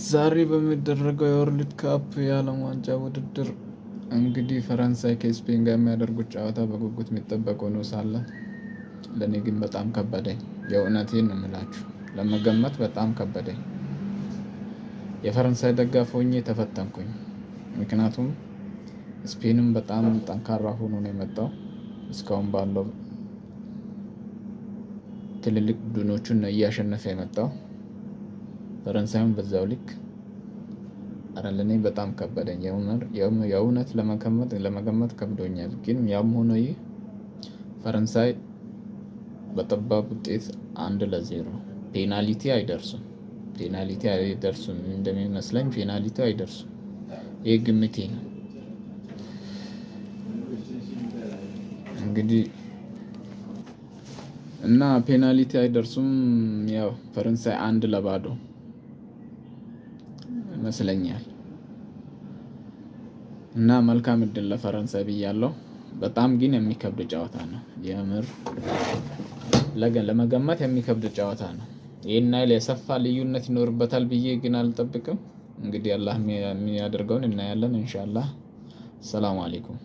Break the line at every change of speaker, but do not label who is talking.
ዛሬ በሚደረገው የ World Cup የዓለም ዋንጫ ውድድር እንግዲህ ፈረንሳይ ከስፔን ጋር የሚያደርጉት ጨዋታ በጉጉት የሚጠበቅ ሆኖ ሳለ ለእኔ ግን በጣም ከበደኝ። የእውነቴን ነው የምላችሁ፣ ለመገመት በጣም ከበደኝ። የፈረንሳይ ደጋፊ ሆኜ ተፈተንኩኝ። ምክንያቱም ስፔንም በጣም ጠንካራ ሆኖ ነው የመጣው። እስካሁን ባለው ትልልቅ ቡድኖቹን ነው እያሸነፈ የመጣው። ፈረንሳይም በዛው ልክ። አረ ለእኔ በጣም ከበደኝ። የእውነት ለመገመት ከብዶኛል። ግን ያም ሆኖ ይህ ፈረንሳይ በጠባብ ውጤት 1-0፣ ፔናልቲ አይደርሱም። ፔናልቲ አይደርሱም፣ እንደሚመስለኝ ፔናልቲ አይደርሱም። ይህ ግምቴ ነው። እንግዲህ እና ፔናልቲ አይደርሱም። ያው ፈረንሳይ 1-0 ይመስለኛል። እና መልካም እድል ለፈረንሳይ ብያለሁ። በጣም ግን የሚከብድ ጨዋታ ነው። የምር ለመገመት የሚከብድ ጨዋታ ነው። ይህን ያህል የሰፋ ልዩነት ይኖርበታል ብዬ ግን አልጠብቅም። እንግዲህ አላህ የሚያደርገውን እናያለን ኢንሻአላህ። ሰላም አለይኩም።